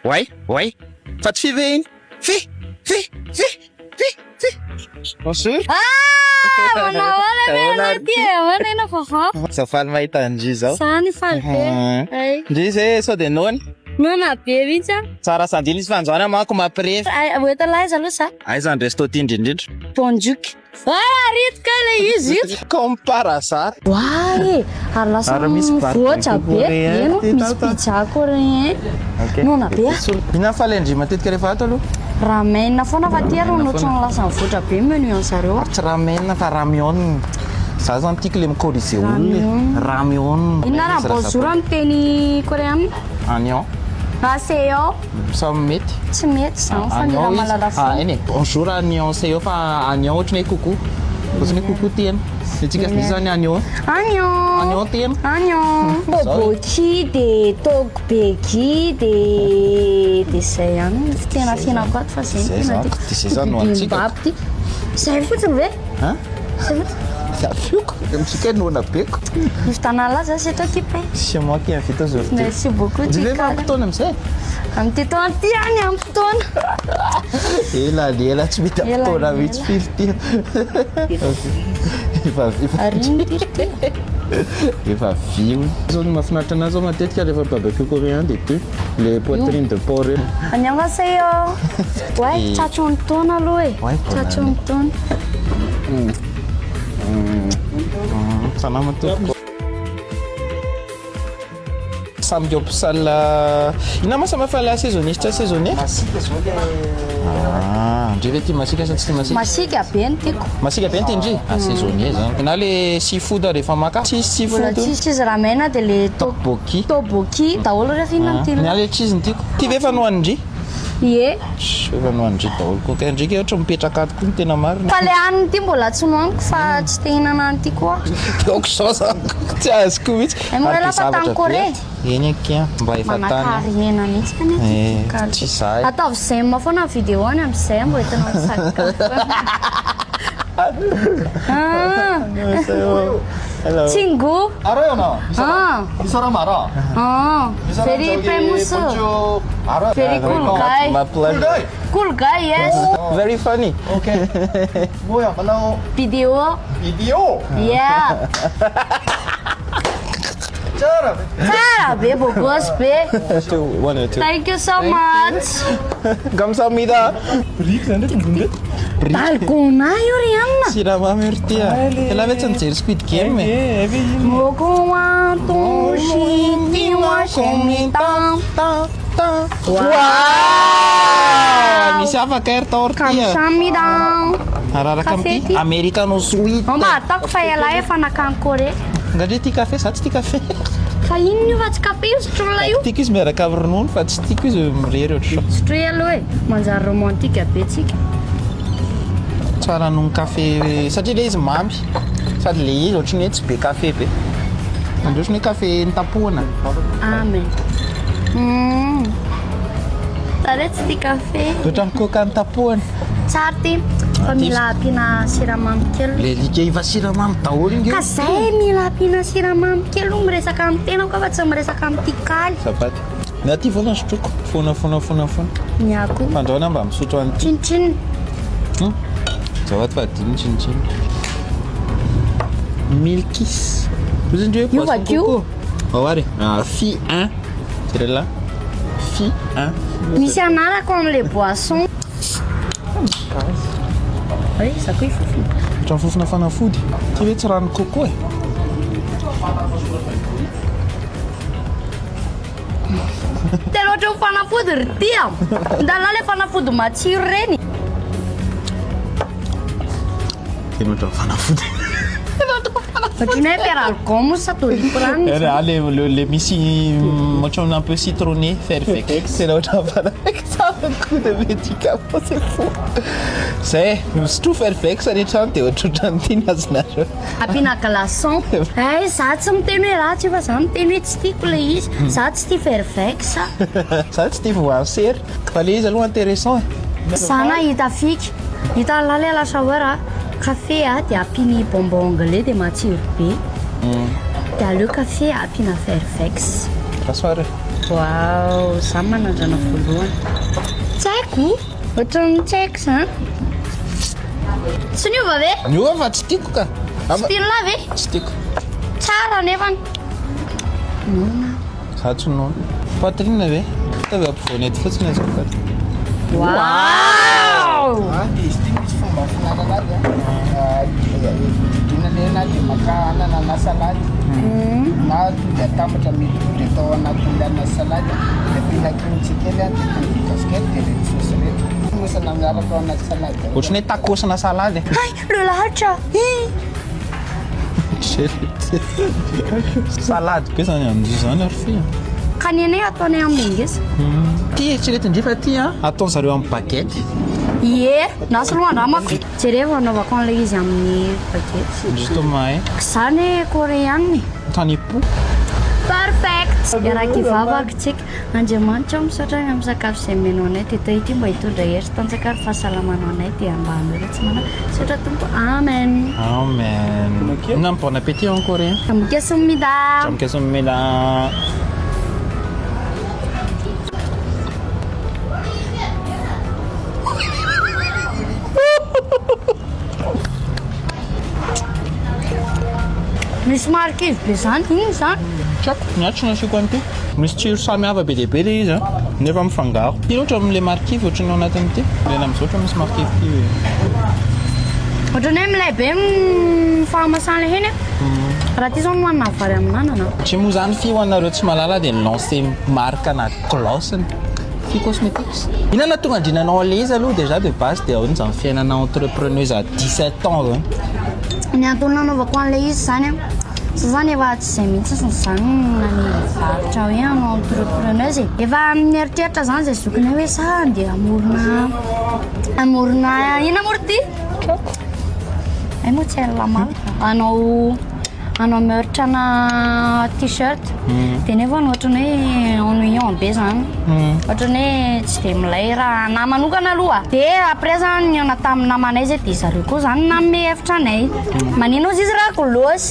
Oay, oay. Fa tsy fy ve iny? Fy, fy, fy, fy, fy. Bonjour. Ah, manao ahoana ve ianao ty e? Ahoana ianao vaovao? Zao faly mahita an-dry zao. Zany faly be. Ay. Ndry zay sao dia noana? Noana be mihitsy aho. Tsara sandrina izy fa androany manko mampirevy. Ay, ho entina aiza aloha za? Aiza ny resto tiany indrindra? Bonjour. Ah, ary kay ilay izy ito. Comme par hasard. Oay, ary lasa Ary misy mivoatra barbecue be. coréen Eno, ty misy tata. pizza coréen. Ok. Noana be ah. Inona ny faly an-dry matetika rehefa ato aloha? Ramen foana fa ty ary Ramen ohatran'ny foana. lasa mivoatra be menu an-zareo. Tsy ramen fa ramyeon. Za zany tiako le mi-corriger olona e. Ramyeon. Ramyeon. Inona raha bonjour amin'ny teny coréen? Agnon. Aseo. Samy mety. Tsy mety izany fa mila mahalala fomba. Ah, eny e. Bonjour annyeongseyo fa agnon ohatran'ny hoe coucou. Ohatran'ny hoe coucou tena. Ny antsika sy zany agnon. Agnon. Agnon tena. Agnon. Tteokbokki dia tteokbegi dia dia izay ihany no tena fihinako ato fa izay no tena tiako. Dia izay zany no antsika. Bibimbap ty. Izay fotsiny ve? Hein? Izay fotsiny. Zafioko, amintsika noana be ko. Hividianana laza c'est toi qui paie. C'est moi qui invite aujourd'hui. Merci beaucoup Ndry ve Tikala. ampy-fotoana amin'izay? Amin'ity taona ity ihany ampy fotoana. Ela ela tsy mety Ela, ampy-fotoana mihitsy ela. firy ty. Efa efa Ary ino ty ry ty? Efa vy. Zao ny mahafinaritra anazy zao matetika rehefa barbecue coréen dia ty le poitrine de porc reny. Annyeonghaseyo. Oay, tratry ny taona aloha e. Oay, Tratry ny taona. Salama tompoko. Samgyeopsal inona moa samy hafa le assaisonné sy tsy assaisonné? Masiaka zao le Ah, ndry ve tia masiaka sa tsy tia masiaka? Masiaka be ny tiako. Masiaka be ny tian-dry? Assaisonné zany. Na le seafood rehefa maka tsisy Mbola seafood. tsisy cheese ramen dia le to- Tteokbokki. tteokbokki daholo rehefa inona no Ny tianao? ahy le cheese no tiako. Ty ve efa nohanin-dry? Ie. Efa nohanin-dry daholo koa. Kay ndry kay ohatra mipetraka ato koa no tena marina. Fa le hanina ity mbola tsy nohaniko fa tsy te hihinana an'ity koa. Aoka izao zany tsy azoko mihitsy. Ay, mbola Ary be lasa zavatra tany be. Corée. Eny akia, mba efa tany. Manankarena mihitsy anie ty Eh, Tikalo. tsy izahay. Ataovy j'aime foana ny vidéo any amin'izay mba entinao misakafo. Ah. Hello. 친구. 알아요 나. 이 사람. 아. 이 사람 알아. 어. 이 사람 Very 저기 famous. 본주 알아. Very cool guy. My pleasure. guy. Cool guy, yes. Very funny. 오케이. 뭐야 만나고 Video. 비디오. Yeah. 짜라. Tsara be, beau gosse be. Two, one or two. Thank you so much. 감사합니다. Dalgona io ry anona. Siramamy ry ty a. Ela ve tsy nijery Squid Game e? Wow! Misy afaka ry tao ry ty a. Kamsamida. Araraka Café amin'ity ty. Americano sweet. Mba ataoko fa ialahy efa nakany Corée. Nga ndry tia kafe? Za tsy tia kafe. Fa inona io fa tsy kafe io sotroina io? Tiako izy miaraka amin'ny ronono fa tsy tiako izy mirery ohatr'izao. Sotroy aloha e, manjary romantique be tsika. Tsara noho ny kafe satria le izy mamy sady le izy ohatran'ny hoe tsy be kafe be. Ohatran'ny hoe kafe nitapohana. Amen. Mm. Tare tsy tia kafe. Ohatran'ny coca nitapohana. Tsara ty fa mila ampiana siramamy kely. Le alika efa siramamy daholo nge. Ka zay mila ampiana siramamy kely no miresaka amin'ny tenako fa tsy miresaka amin'ny kaly. Azafady. Ny aty foana sotroiko. Foana foana foana foana. Ny ahy koa. Fandrahoana mba misotro an'ity. Tsinotsinona. Azafady fa adino tsinotsinona. Milkis. Ozy ndry hoe Io boisson vakio. coco. Ao ary. Ah, fi 1. Jereo là. Fi 1. Misy anarako amin'ilay boisson. Ay, za koa hifofona. Ohatran'ny fofona fanafody. Ty ve tsy rano coco e? Tena ohatran'ny fanafody ry ty a. Ndalà ilay fanafody matsiro ireny. Tena ohatran'ny fanafody. Ohatran'ny hoe Peralgon moa sa Doliprane. Eh, ah, le, le, le misy ohatran'ny un peu citronné, Fervex. Tena ohatran'ny fanafody. Ça un coup de médicament, c'est fou. Zay, misotro Fervex any an-trano dia ohatrohatran'ity ny azonareo. Ampiana glaçon. Ay, za tsy miteny hoe ratsy io fa za miteny hoe tsy tiako ilay izy. Za tsy tia Fervex. Za tsy tia voansery. Fa le izy aloha intéressant e. Za nahita fika. Hitan'lah ilay lasa hoe raha café a dia ampiany bonbon anglais dia matsiro be. Dia aleo café ampiana Fervex. Bonsoir. Waouh, za manandrana voalohany. Tsy haiko, ohatran'ny tsy haiko zany. Tsy niova ve? Niova fa tsy tiako ka. Tsy tian'lah ve? Tsy tiako. Tsara nefany. Noana. Za tsy noana. Poitrine ve? Ataovy ampovoany eto fotsiny azafady. Waouh! Dia izy ity misy fomba fihinanana azy a. Didina le hena dia maka anana na salady na atody atambatra mety atody atao anatin'ilay anana sy salady dia ampiana kimchi kely a dia tongolo gasy kely dia ireto saosy ireto. Fonosana miaraka ao anaty salady ao. Ohatran'ny hoe tacos na salady. Hay, le lahatra! Salady be zany andry zany ary fia. Ka ny anay ataonay amin'ny ngeza. Ty eritreretin ndry fa ty an ataon zareo amin'ny baguette. Ie, na soloa andramako. Jerevo anaovako an'ilay izy amin'ny baguette. Ndry toa mahay. Zany koreanina e. Tany po. Perfect! Iaraka hivavaka tsika. Andriamanitra ô misaotra ny amin'ny sakafo izay omenao anay dia toy ity mba hitondra hery sy tanjaka ary fahasalamana ho anay dia mba hanoro tsy manana misaotra Tompo Amen. Amen. Inona ny bon appétit en coréen? Jamukesumnida. Jamukesumnida. Misy marikivy be zany, inona izany? Tsy haiko, ny ahy tsy nasiako an'ity. Misy tsiro samy hafa be dia be ilay izy an, nefa mifangaro. Ity ohatra amin'ilay marikivy ohatran'ny ao anatin'ity. Ilay amin'izao ohatra misy marikivy ity. Ohatran'ny hoe milay be ny fahamasahan'ilay hena e. Raha ity izao no hohanina vary amin'anana. Tsy moa izany fy ho anareo tsy mahalala dia ni-lancer marque na gloss ny Fy Cosmetics. Inona no tonga andrinanao an'ilay izy aloha déjà de base dia ahoana izany fiainana entrepreneuse à 17 ans zany? Ny antony nanaovako an'ilay izy izany an, za zany efa tsy izay mihitsy zany naniry hivarotra hoe hanao entrepreneuse e. Efa mieritreritra zany izay zokinay hoe sa andeha hamorona hamorona inona moa ry ty? Hay moa tsy hain'i Lamala. Hanao hanao merch ana t-shirt dia nefa ohatran'ny hoe ennuyant be zany. Ohatran'ny hoe tsy dia milay raha anahy manokana aloha. Dia après zany nihaona tamin'ny namanay zay dia zareo koa zany nanome hevitra anay. Manino ozy izy raha gloss.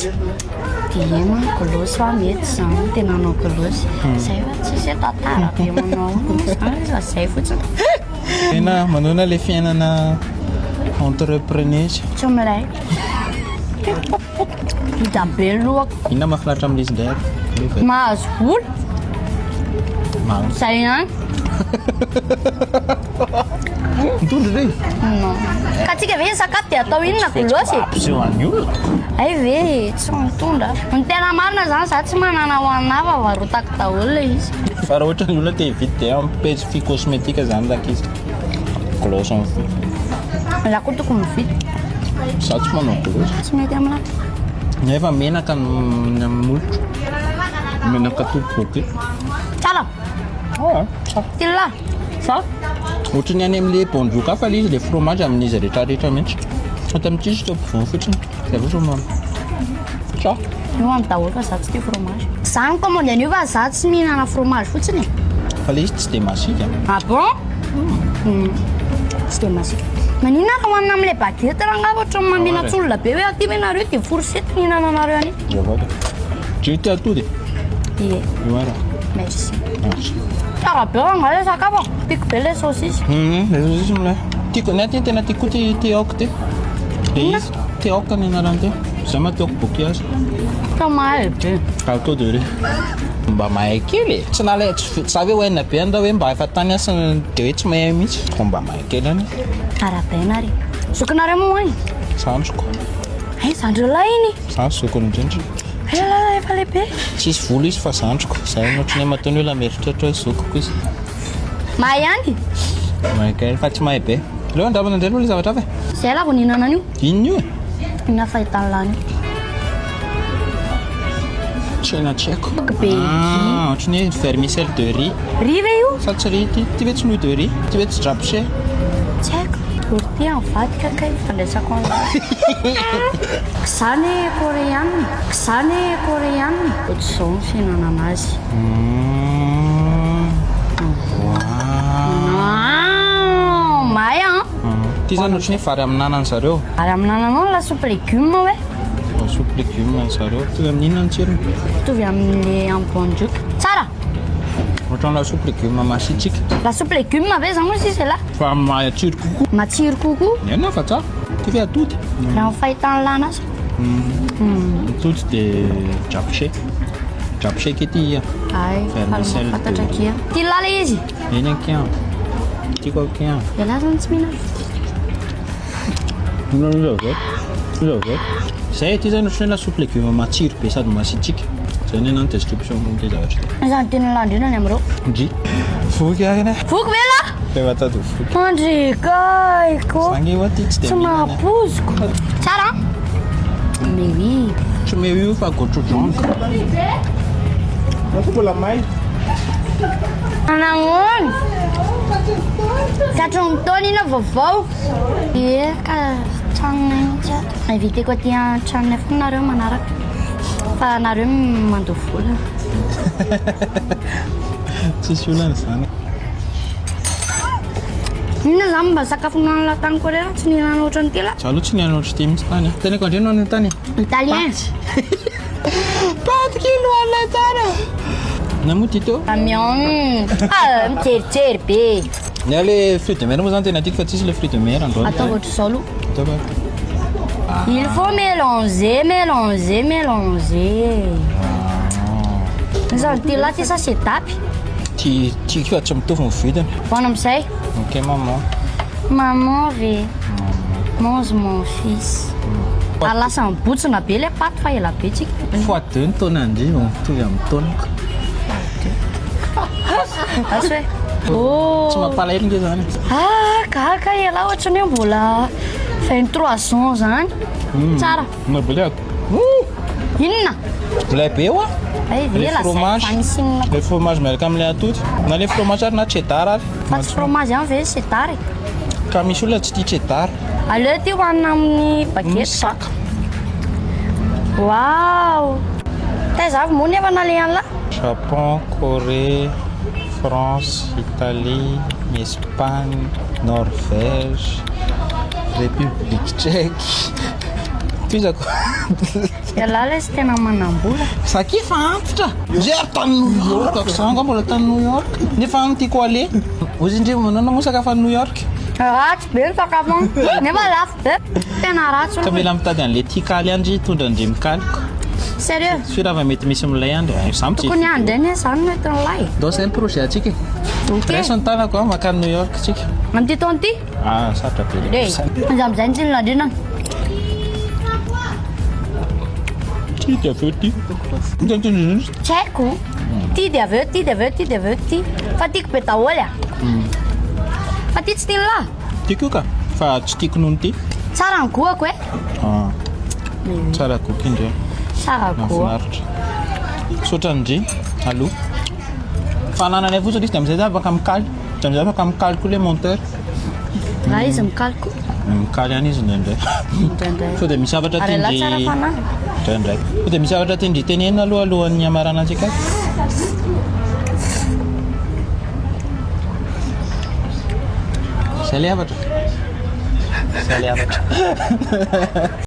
Dia eny an, gloss fa mety zany tena hanao gloss. Zay fa tsisy hoe tantara be manao ahoana zany fa zay fotsiny. Tena manaona ilay fiainana entrepreneuse? Tsy milay. Vita be ny lohako. Inona mahafinaritra amin'izy indray ary? Mahazo vola. Mahazo. Zay ihany. Mitondra ve? Non. Ka tsika ve sakafo dia atao inona gloss e? Ampiseho an'ny olona. Hay ve tsy mitondra. Ny tena marina zany za tsy manana ho anà fa varotako daholo ilay izy. Fa raha ohatra ny olona te hividy dia amin'ny page Fy Cosmétique zany rankizy. Gloss en fy. Za koa tokony mividy. Za tsy manao gloss. Tsy mety aminà. Nefa menaka ny amin'ny molotro. Menaka tteokbokki. Tsara. Ah, tsara. Tian'lah. Fa ohatran'ny any amin'ilay bonjour hafa ilay izy, ilay fromage amin'izy rehetrarehetra mihitsy. Fa tamin'ity izy teo ampovoany fotsiny. Zay fotsiny no Tsara. Io any daholo fa za tsy tia fromage. Za ni-commande an'io fa za tsy mihinana fromage fotsiny e. Fa ilay izy tsy dia masiaka. Ah bon? Tsy dia masiaka. Maninona raha hohanina amin'ilay baguette rangahy fa ohatran'ny mamenats'olona be hoe aty ve nareo dia fourchette no hihinananareo an'io. Azafady. J'ai tia atody e. Ie. Io ara. Merci. Merci. Tsara be rangahy ilay sakafo. Tiako be ilay saucisse. Ilay saucisse milay. Tiako, ny ahy ty tena tiako koa ty tteok ty. Ilay izy, tteok ny anarany ty. Za ma tteokbokki azy. Fa mahay be. Gâteau de riz. Mba mahay kely e. Tsy nalay, tsy za ve ho haina be any raha hoe mba efa tany aho dia hoe tsy mahay mihitsy. Koa mba mahay kely any. Arahabaina ary. Zokinareo moa any? Zandriko. Hay zandrinao lahy iny? Za zokiny indrindra. Hay lahy efa lehibe. Tsisy volo izy fa zandriko. Zay no ohatran'ny hoe matoa ny olona mieritreritra hoe zokiko izy. Mahay ihany? Mahay kely fa tsy mahay be. Aleo andramana indray aloha ilay zavatra hafa e. Zay lahy vao nihinana an'io. Inona io e? Inona fahitany lahy an'io? Tena tsy haiko. Be. Ah, ohatran'ny hoe vermicelle de riz. Riz ve io? Sa tsy riz ity? Ity ve tsy nouille de riz? Ity ve tsy japchae? Tsy haiko. Orty mivadika kay ny fandraisako an'ilay. Zany koreana. Zany koreana. Ohatr'izao ny fihinanana azy. Wow. Mahay an. Ity zany ohatran'ny hoe vary amin'anana zareo. Vary amin'anana ao lasopy légume hoe. Lasopy légume zareo. Mitovy amin'ny inona ny tsirony? Mitovy amin'ilay amin'ny bonjour. Tsara. Ohatran'ny lasopy legioma masiatsiaka. Lasopy legioma ve zany hozy izy elah? Fa matsiro kokoa. Matsiro kokoa? Eny fa tsara. Ty ve atody? Raha ny fahitan'ny lana azy. Atody dia japchae. Japchae ke ty ia. Ay, Vermicelle fantatra akia. Ty lala izy. Eny akia. Tiako akia. Ialahy zany tsy mihinana. Inona izy avy eo? Izy avy eo. Zay ty zany ohatran'ny hoe lasopy legioma matsiro be sady masiatsiaka. Zay ny anahy ny description amin'ity zavatra ity. Izany tian'ny landrina ny amin'ireo. Ndry. Voky aho iny. Voky ve lah? Efa tady ho voky. Andrikaiko. Za nge hoa ty tsy dia Tsy mihinana. mampoziko. Tsara an? Mais oui. Tsy mais oui io fa gochujang. Mbola may. Nahoana? Tratry ny taona iny vaovao. Ie ka tranonay mihitsy ato. Inviteko aty an-tranonay foana nareo manaraka. Fa nareo mandoa vola. Tsisy olana izany. Inona zany mba sakafo nohanina tany Korea tsy nihinana ohatran'ity lah? Za aloha tsy nihinana ohatr'ity mihitsy tany. Teneko andreo nohanina tany. Italien. Paty kely nohanina tany. Na moa ty teo? Amiens. Ah, mijerijery be. Ny ahy le fruit de mer moa zany tena tiako fa tsisy le fruit de mer androany. Ataovy ohatr'izao aloha. Ataovy. Il faut mélanger, mélanger, mélanger. Zany ty lahy ty sa sedapy? Ty tiako fa tsy mitovy ny vidiny. Hoana amin'izay. Ok maman. Maman ve? Mange mon fils. Ah, lasa mibotsina be le paty fa ela be tsika. Fois deux ny taonandry vao mitovy amin'ny taonako. Asa hoe. Oh. Tsy mampalahelo nge zany. Ah, gaga ialahy ohatran'ny hoe mbola 23 ans zany. Tsara. Mbola be le ato. Inona? Milay be oa. Ay, Le ve lazaiko fromage. fa misy inona Le fromage miaraka amin'ilay atody. Na le fromage ary na cheddar ary. Fa tsy fromage ihany ve cheddar e? Ka misy olona tsy tia cheddar. Aleo ty hohanina amin'ny baguette. Saka. Waouh! Taiza avy moa nefa nalehan'lah? Japon, Corée, France, Italie, Espagne, Norvège, République Tchèque. Tohizako. Ialahy lesy tena manam-bola. Za akia efa antitra. Zay ary tany New York, za angaha mbola tany New York. Nefa any tiako aleha. Ozy ndry manao moa sakafo any New York? Ratsy be ny sakafo any, nefa lafo be. Tena ratsy Ka aloha. mila mitady an'le tia kaly any ndry hitondra ndry mikaliko. Sérieux? Sûr fa mety misy milay any ndry. Za mijery Tokony any ndray anie zany no entin'ilay e. Ndao zay ny projet antsika e. Ok. Raiso ny tanako a, mankany New York tsika. Amin'ity taona ity? Ah, sarotra be le. Iza amin'izay no tsy nilandrinana? Ty dia avy eo ty. Tsy haiko. Ty dia avy eo ty dia avy eo ty dia avy eo ty. Fa tiako be daholo a. Fa ty tsy tian'lah? Tiako io ka, fa tsy tiako noho ny ty. Tsara ny goako e. Ah. Tsara goaka indray. Tsara goa. Mahafinaritra. Misaotra an-dry aloha. Fanananay fotsiny izy dia amin'izay za afaka mikaly. Dia amin'izay afaka mikaly koa le monteur. Raha izy mikaly koa. Mikaly ihany izy indraindray. Indraindray. Sao dia misy zavatra Ary tian-dry ialahy tsara fanahy. Indraindray. Sao dia misy zavatra tian-dry tenenina aloha alohan'ny hamaranantsika azy. Zay le hafatra. Zay le hafatra.